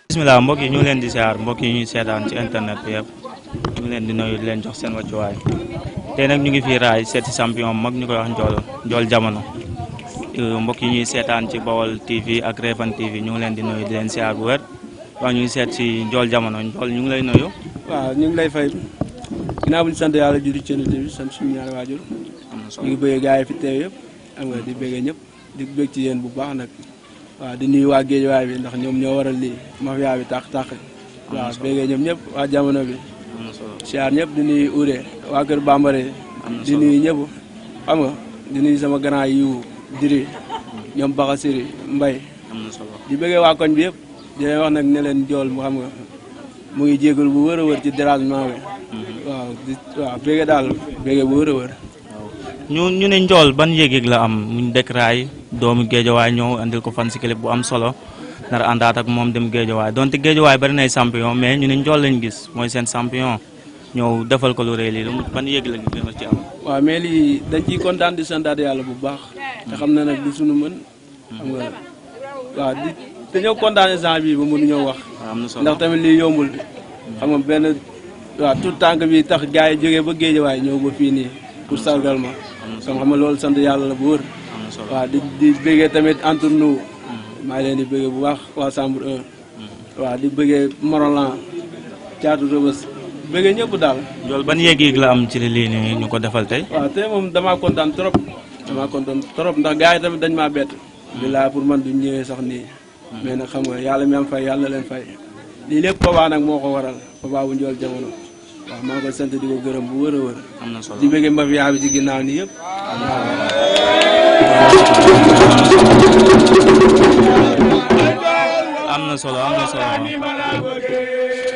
bismillah mbokk yi ñu ngi leen di siyaar mbokk yi ñuy seetaan ci internet bi yëpp ñu ngi leen di nuyu di leen jox seen wàccuwaay tey nag ñu ngi fii raay seet si champion mag ñu koy wax Ndiol Jamono mbokk yi ñuy seetaan ci Baol TV ak Refane TV ñu ngi leen di nuyu di leen siyaar bu wér waaw ñu ngi seet si Ndiol Jamono Ndiol ñu ngi lay nuyu. waaw ñu ngi lay fay ginnaaw bu ñu sant yàlla julli ci bi sant suñu ñaari waajur ñu ngi bëggee gars yi fi teew yëpp am nga di bëggee ñëpp di bëgg ci yéen bu baax nag waaw di nuyu waa Géejawaay bi ndax ñoom ñoo waral lii mafia bi tàq waaw bëggee ñoom ñëpp waa jamono bi siyaar ñëpp di nuyu Oudé waa kër Bambara di nuyu ñëpp xam nga di nuyu sama grand yiwu diri ñoom Baxa Siri Mbay di bëggee waa koñ bi yëpp di leen wax nag ne leen Ndiol mu xam nga mu ngi jégalu bu wër a wër ci dérangement bi waaw bëggee daal bëggee bu wër a wër ñu ne Ndiol ban yéeg-yéeg la am muñ dëkk raay doomu Géejawaay ñëw andil ko fan si clip bu am solo nar àndaat ak moom dem Géejawaay donte Géejawaay bari nay champion mais ñu ne Ndiol lañ gis mooy seen champion ñëw defal ko lu rëy lii ban yéeg lañ ci am. waaw mais lii dañ ciy kontaan di santaat yàlla bu baax te xam na nag du suñu mën xam nga waaw dañoo kontaan instant bii ba mënuñoo wax ndax tamit lii yombul xam nga benn waaw tout tànk bi tax gars yi jógee ba Géejawaay ñëw ba fii nii pour sargal ma xam nga loolu sant yàlla la bu wër waaw di bëggee tamit entre nous maa ngi leen di bëggee bu baax waa Sambour 1 waaw di bëggee Morolan caatu Rëbës bëggee ñëpp daal. Ndiol ban yéeg-yéeg la am ci lii nii ñu ko defal tey. waaw tey moom damaa kontaan trop ndax gars yi tamit dañ maa bett. bilaay pour man duñ ñëwee sax nii. mais nag xam nga yàlla mi am fay yàlla leen fay lii lépp Papa nag moo ko waral Papa bu Ndiol Jamono waaw maa ngi koy sant di ko gërëm bu wër a wër. am na solo di bëggee mafia bi ci ginnaaw nii yëpp. am na solo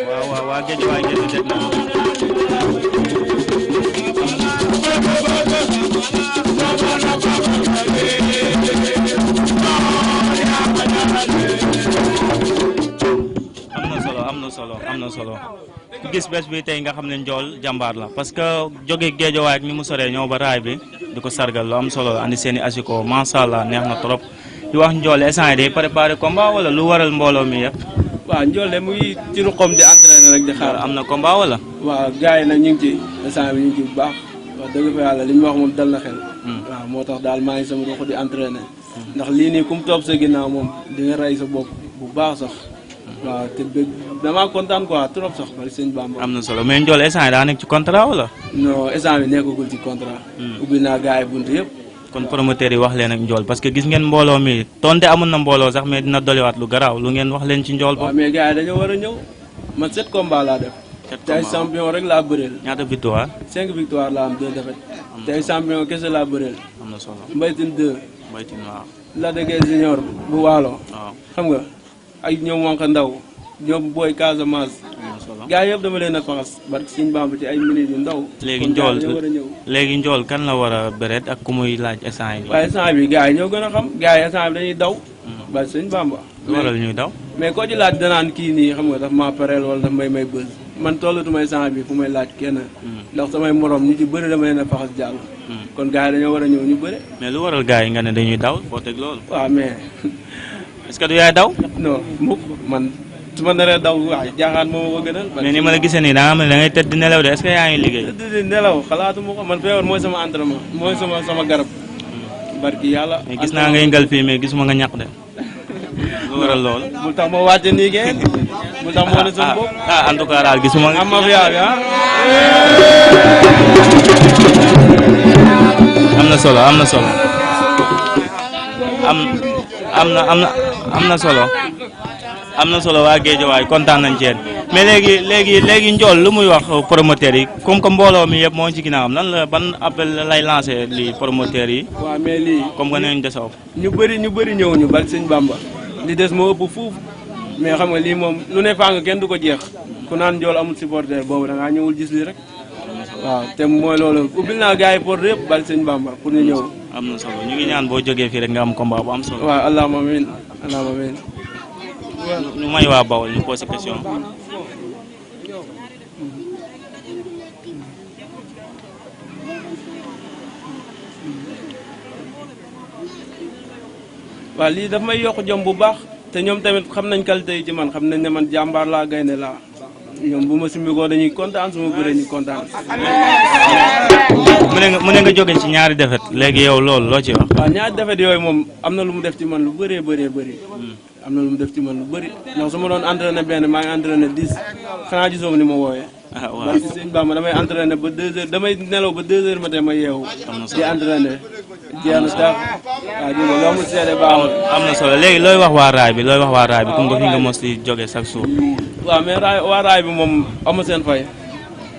waaw waa Géejawaay ngeen di dégg am na solo ku gis bés bi tey nga xam ne Ndiol jàmbaar la parce que jóge Géejawaay ak ni mu soree ñëw ba raay bi di ko sargal lu am solo andi seeni asiko macha allah neex na trop di wax Ndiol instant yi day préparé combat wala lu waral mbooloo mi yëpp. waaw Ndiol de mu ngi ci ruqam di entraîner rek di xaar. am na combat wala. waaw gars yi nag ñu ngi ci instant bi ñu ngi ci bu baax wax dëgg fa yàlla li ñu wax moom dal na xel. waaw moo tax daal maa ngi sama ruq di entraîner ndax lii nii ku mu topp sa ginnaaw moom di nga rey sa bopp bu baax sax. waaw te damaa kontaan quoi trop sax bari sëñ Bamba. am na solo mais Ndiol instant yi daa nekk ci contrat wala. non instant bi nekkagul ci contrat. ubbi naa gars yi bunt yëpp. kon promoteur yi wax leen ak Ndiol parce que gis ngeen mbooloo mi tonte amoon na mbooloo sax mais dina doliwaat lu garaaw lu ngeen wax leen ci Ndiol. waaw mais gars yi dañoo war a ñëw man 7 combats laa def. 7 combats te ay champion rek laa bëreel. ñaata victoire. 5 victoire laa am 2 défaites. te ay champion kese laa bëreel. am na solo Mbaytin 2. Mbaytin waaw. Lac de Guiers Junior bu Waalo. waaw xam nga ay ñoom Wanka Ndaw ñoom booy Casamance. gaa yëpp dama leen a faxas barke Sëñ Bamba ci ay minutes yu ndaw. léegi Ndiol kan la war a bëreet ak ku muy laaj instant yi. waaye instant bi gaa yi ñoo gën a xam gaa yi instant bi dañuy daw. barke Sëñ Bamba. lu waral ñuy daw. mais koo ci laaj danaan kii nii xam nga daf maa pareel wala daf may bës man tollatuma instant bi fu may laaj kenn. ndax samay morom ñu ci bëri dama leen a faxas jàll. kon gaa yi dañoo war a ñëw ñu bëre. mais lu waral gaa yi nga ne dañuy daw foo teg loolu. waaw mais. est-ce que du yaay daw. non mukk man. su ma naree daw waaye jaaxaan moo ma ko gënal. mais ni ma la gisee nii da nga xam ne da ngay tëdd di nelaw de est-ce que yaa ngi liggéey. tëdd di nelaw xalaatuma ko man feebar mooy sama entraînement mooy sama garab. barki yàlla. mais gis naa nga yëngal fii mais gisuma nga ñàkk de. lu waral lool. bul tax ma wàcce nii ngeen. bul tax ma wane sama bopp. en tout cas daal gisuma. am ma fi yaay am na solo am na solo. am na solo. am na solo waa Géejawaay kontaan nañ ci yéen mais léegi Ndiol lu muy wax promoteur yi comme que mbooloo mi yëpp moo ci ginnaawam lan la ban appel lay lancé lii promoteur yi. waaw mais lii comme que nee nañ desaw. ñu bëri ñëwuñu bal sëñ Bamba li des moo ëpp fuuf mais xam nga lii moom lu ne faa nga kenn du ko jeex ku naan Ndiol amul supporter boobu da ngaa ñëwul gis lii rek waaw te mooy loolu ubbil naa gars yi porte yëpp bal sëñ Bamba pour ñu ñëw. am na solo ñu ngi ñaan boo jógee fii rek nga am combat bu am solo. waaw allahumma amiin allahumma amiin. ñu may waa Bawol ñu posé question. waaw lii daf may yokk jom bu baax te ñoom tamit xam nañ qualité yi ci man xam nañ ne man jàmbaar laa gaynde laa ñoom bu ma simbikoo dañuy kontaan su ma bëree ñu kontaan. mu ne nga jóge ci ñaari defet léegi yow loolu loo ci wax. waaw ñaari defet yooyu moom am na lu mu def ci man lu bëree bëri. am na lu mu def ci man lu bëri ndax su ma doon entraîné benn maa ngi entraîné 10 xanaa gisoo ma ni ma wooyee. ah waaw parce que sëñ Bamba damay entraîné ba 2 heures damay nelaw ba 2 heures matin ma yeewu. di entraîné jeex na tax waaw ji nga loo mu seede baaxul. am na solo léegi looy wax waa raay bi comme que fi nga mos di jóge chaque jour. waaw mais waa raay bi moom amu seen fay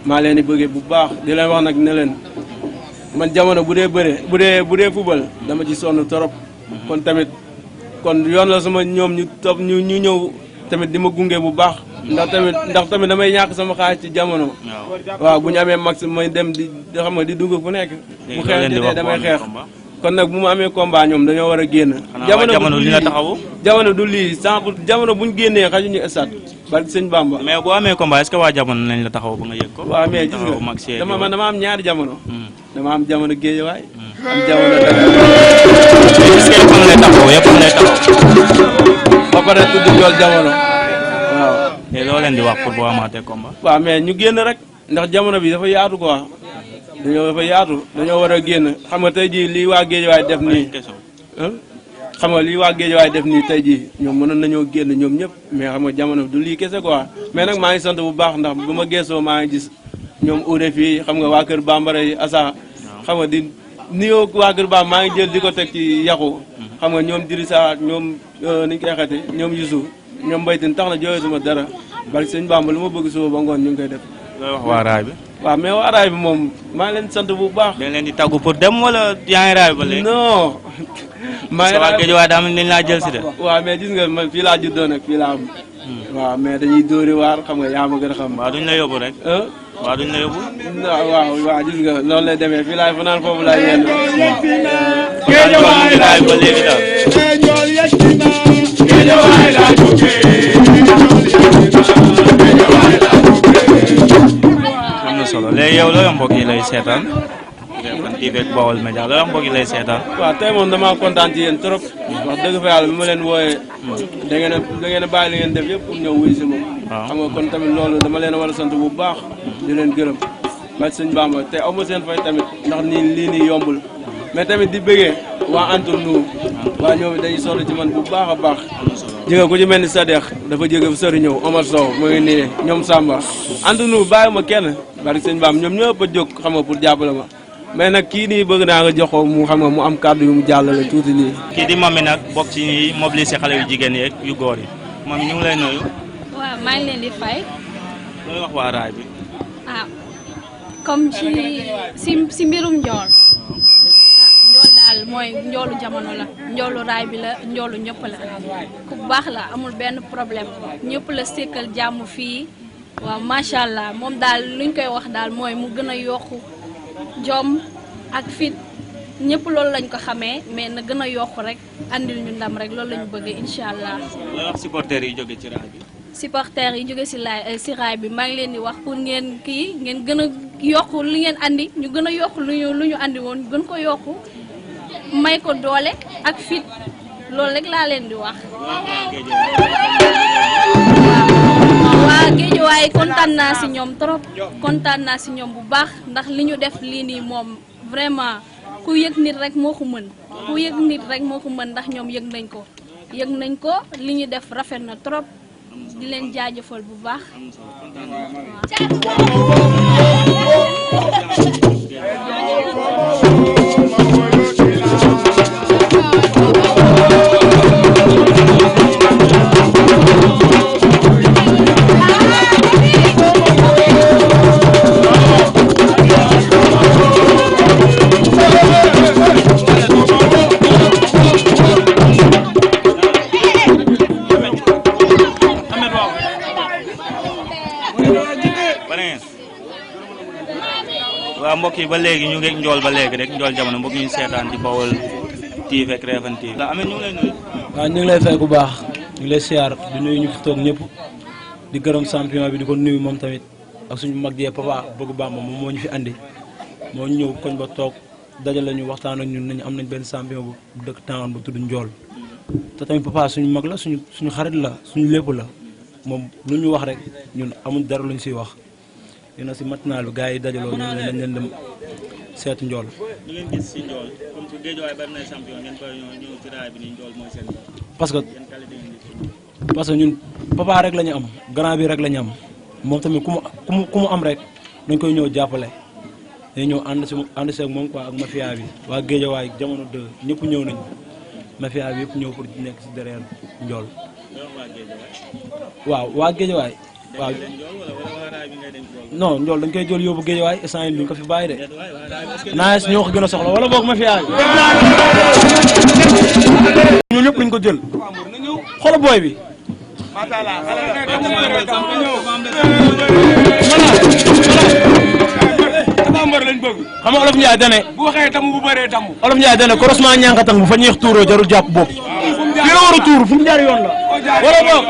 maa leen di bëggee bu baax di leen wax nag ne leen man jamono bu dee bëre bu dee fubal dama ci sonn trop kon yoon la sama ñoom ñu ñëw tamit di ma gunge bu baax ndax tamit damay ñàkk sama xaalis ci jamono. waaw bu ñu amee max may dem di xam nga di dugg fu nekk. bu xeex jotee damay xeex. kon nag bu mu amee combat ñoom dañoo war a génn. jamono li la taxawu. jamono du lii sans jamono bu ñu génnee xajuñu estat barke sëñ Bamba. mais boo amee combat est-ce que waa jamono nañ la taxaw ba nga yëg ko. waaw mais gis nga dama am ñaari jamono. dama am jamono géejawaay. am jamono dëgg. mais est-ce que yëpp a ngi lay taxaw yëpp a ngi lay taxaw. ba pare tudd Ndiol jamono waaw. te loo leen di wax pour boo amaatee combat. waaw mais ñu génn rek ndax jamono bi dafa yaatu quoi dañoo war a génn xam nga tey jii lii waa géejawaay def nii. xam nga lii waa Géejawaay def nii tey jii ñoom mënoon nañoo génn ñoom ñëpp mais xam nga jamono du lii kese quoi mais nag maa ngi sant bu baax ndax bu ma geesoo maa ngi gis ñoom uude fii xam nga waa kër Bambara yi Asa xam nga di nuyoo waa kër Bambara maa ngi jël di ko teg ci yàqu xam nga ñoom Dirisa ñoom niñ koy xati ñoom Youssou ñoom mbaytin tax na jooyatuma dara bari sëñ Bamba lu ma bëgg suba ba ngoon ñu ngi koy def. looy wax waa raay bi. waaw mais waa raay bi moom maa ngi leen sant bu baax. dañ leen di tàggu pour dem wala yaa ngi raay ba léegi. non. maa ngi raay Géejawaay daa mel ni dañ laa jël si de. waaw mais gis nga man fii laa juddoo nag fii laa am. waaw mais dañuy dóori waar xam nga yaa ma gën a xam. waaw duñ la yóbbu rek. waaw duñ la yóbbu. waaw gis nga loolu lay demee fii laay fanaan foofu laay yenn. Géejawaay raay ba léegi daal. Géejawaay laa jógee. am na solo léegi yow looy mbokk yi lay seetaan. Refane TV ak Baol Média looy mbokk yi lay seetaan. waaw tey moom damaa kontaan ci yéen trop. wax dëgg fa yàlla bi ma leen wooyee. da ngeen a bàyyi li ngeen def yëpp pour ñëw wuyu si moom. xam nga kon tamit loolu dama leen a war a sant bu baax. di leen gërëm. ba sëñ Bamba te aw ma seen fay tamit ndax lii nii yombul. mais tamit di bëggee waa Antour Nour. waa ñoom dañuy sonn ci man bu baax a baax. jëga ku ci mel ni Sadex dafa jóge fu sori ñëw Omar Sow mu ngi nii ñoom Samba Antour Nour bàyyi ma kenn bari sëñ Bamba ñoom ñëpp a jóg xam nga pour jàppale ma. mais nag kii nii bëgg naa nga jox ko mu xam nga mu am kàddu yu mu jàllale tuuti nii. kii di Mamy nag bokk ci ñi mobiliser xale yu jigéen yeeg yu góor yi Mamy ñu ngi lay nuyu. waaw maa ngi leen di fay. looy wax waa raay bi. comme si mbirum Ndiol. Ndiol daal mooy njoolu jamono la njoolu raay bi la njoolu ñëpp la ku baax la amul benn problème ñëpp la sekkal jàmm fii waaw macha allah moom daal luñ koy wax daal mooy mu gën a yokku jom ak fit ñëpp loolu lañ ko xamee mais na gën a yokku rek andil ñu ndam rek loolu la ñu bëggee incha allah. looy wax supporters yi jóge ci raay bi. supporters yi jóge si raay bi maa ngi leen di wax pour ngeen ngeen gën a yokku li ngeen andi ñu gën a yokku lu ñu andi woon gën ko yokku may ko doole ak fit loolu rek laa leen di wax. waa Géejawaay kontaan naa si ñoom trop kontaan naa si ñoom bu baax ndax li ñu def lii nii moom vraiment ku yëg nit rek moo ko mën ku yëg nit rek moo ko mën ndax ñoom yëg nañ ko li ñu def rafet na trop di leen jaajëfal bu baax. waaw mbokk yi ba léegi ñu ngi njool ba léegi rek njool jamono mbokk yi ñu seetaan ci Baol TV ak Refane TV. waaw Ameth ñu ngi lay nuyu. waaw ñu ngi lay fay bu baax ñu ngi lay siyaar di nuyu ñu fi toog ñëpp di gërëm champion bi di ko nuyu moom tamit ak suñu mag jee papa bëgg Bamba moom moo ñu fi andi moo ñëw koñ ba toog dajale ñu waxtaan ak ñun nañu am nañ benn champion bu dëkk Tivaouane bu tudd Njool te tamit papa suñu mag la suñu xarit la suñu lépp la moom lu ñu wax rek ñun amuñ dara luñ siy wax dina si matinal bi gars yi dajaloo ñu ne nañ leen dem seetu Njool. ñu ngeen gis si Njool comme que Guédiawaye bari na champion ngeen koy ñëw ci raay bi nii Njool mooy seen. parce que ñun papa rek la ñu am grand bi rek la ñu am moom tamit ku mu am rek dañ koy ñëw jàppale dañ ñëw ànd si ak moom quoi ak mafia bi waa Guédiawaye jamono 2 ñëpp ñëw nañu mafia bi yëpp ñëw pour nekk si derrière Njool. waaw waa Guédiawaye waaw non Njool dañ koy jël yóbbu Guédiawaye instant yii duñ ko fi bàyyi de naa ñoo ko gën a soxla wala boog mafia bi ñoo ñëpp lañ ko jël xoolal booy bi. mbër lañ bëgg. xam nga Olof Ndiaye dane bu waxee tamu bu bëree tamu. Olof Ndiaye dane croisement ñànkatang bu fa ñeex tuuroo jarul jàpp bopp. fii la war a tuur fu mu jaar yoon la. wala boog.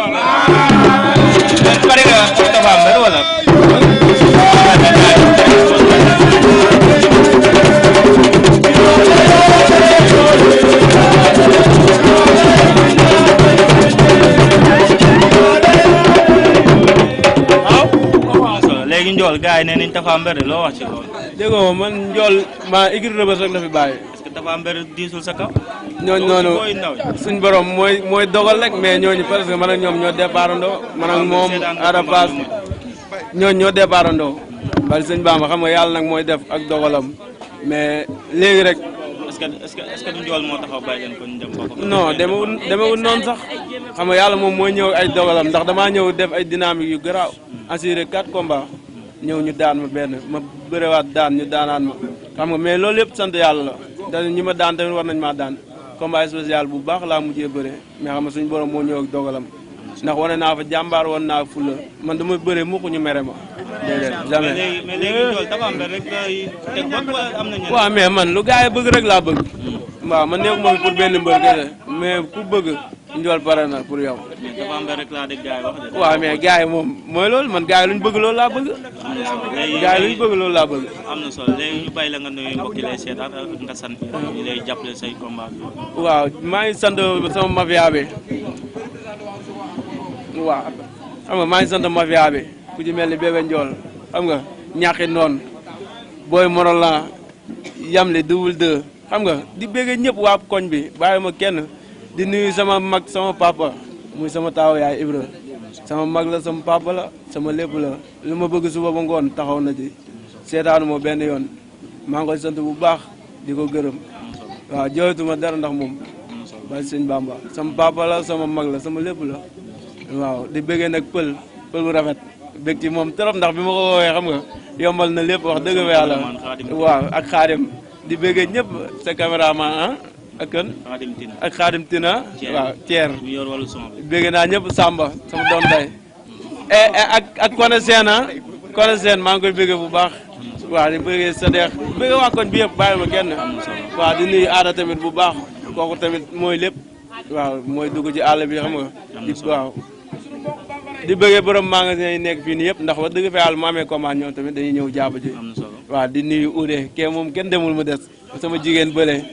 pare nga Tapha Mbeur wala. léegi Njool gars yi nee nañ Tapha Mbeur loo wax ci loolu. dégg nga man Njool maa igri rëbës rek la fi bàyyi. est-ce que Tapha Mbeur diisul sa kaw. ñooñu noonu suñ borom mooy dogal rek mais ñooñu parce que man ak ñoom ñoo départandoo man ak moom Arafas ñooñu ñoo départandoo. bari sëñ Bamba xam nga yàlla nag mooy def ak dogalam mais léegi rek. est-ce que du Njool moo taxaw bàyyi leen ko ñu dem ba ko. non demewul noonu sax xam nga yàlla moom mooy ñëw ay dogalam ndax damaa ñëw def ay dynamique yu garaaw assuré 4 combats ñëw ñu daan ma benn ma bëriwaat daan ñu daanaan ma xam nga mais loolu yëpp sant yàlla la da ñi ma daan tamit war nañ maa daan combat spécial bu baax laa mujjee bëre mais xam nga suñu borom moo ñëw ak dogalam ndax wane naa fa jàmbaar woon naa fulla man dama bëre mukk ñu mere ma déedéet jamais mais léegi Njool Tapha Mbeur rek ngay teg bopp wala am na ñeneen. waaw mais man lu gars yi bëgg rek laa bëgg waaw man nekk moom pour benn mbër kese mais ku bëgg Njool pare na pour yow. mais Tapha Mbeur rek laa dégg gars yi wax de. waaw mais gars yi moom mooy loolu man gars yi luñ bëgg loolu laa bëgg. gars yi luñ bëgg loolu laa bëgg. am na solo léegi ñu bàyyi la nga nuyu mbokk yi lay seetaan ak nga sant ñu lay jàppale say combat bi. waaw maa ngi sant sama mafia bi waaw xam nga maa ngi sant mafia bi ku ci mel ni Bébé Njool xam nga ñàkki noonu booy Morolan Yamle double 2 xam nga di bëgg ñëpp waa koñ bi bàyyi ma kenn di nuyu sama mag sama papa muy sama taaw yaay Ibra sama mag la sama papa la sama lépp la lu ma bëgg suba ba ngoon taxaw na ci seetaanu ma benn yoon maa ngi koy sant bu baax di ko gërëm waaw jooytuma dara ndax moom ba sëñ Bamba sama papa la sama mag la sama lépp la waaw di bëggee nag pël bu rafet bëgg ci moom trop ndax bi ma ko woowee xam nga yombal na lépp wax dëgg fa yàlla waaw ak xaadim di bëggee ñëpp sa caméraman ak kan ak xaadim tina waaw Thier bëggee naa ñëpp Samba sama doom day ak Kone Sène maa ngi koy bëggee bu baax waaw di bëggee sa deex bëggee waa koñ bi yëpp bàyyi ma kenn waaw di nuyu aada tamit bu baax kooku tamit mooy lépp waaw mooy dugg ci àll bi xam nga waaw di bëggee borom magasin yi nekk fii nii yëpp ndax wax dëgg fa yàlla mu amee commande ñoom tamit dañuy ñëw jàpp ci waaw di nuyu Oudé kee moom kenn demul mu des sama jigéen bële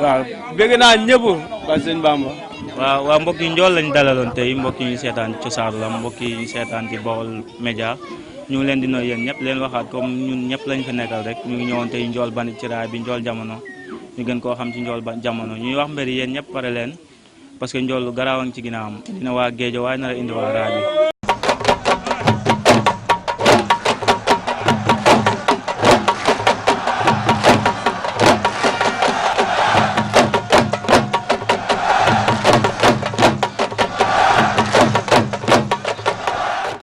waaw bëgg naa ñëpp waa sëñ Bamba waaw mbokk yi Njool lañ dalaloon tey mbokk yi ñu seetaan Cosaan la mbokk yi ñu seetaan ci Baol Média ñu ngi leen di nuyu yéen ñëpp leen waxaat comme ñun ñëpp lañ fa nekkal rek ñu ngi ñëwoon tey Njool Bandit ci raay bi Njool jamono ñu gën koo xam ci Njool jamono ñuy wax mbir yéen ñëpp pare leen parce que Njool lu garaaw a ngi ci ginnaawam dina waa Guédiawaye nar a indi waa raay bi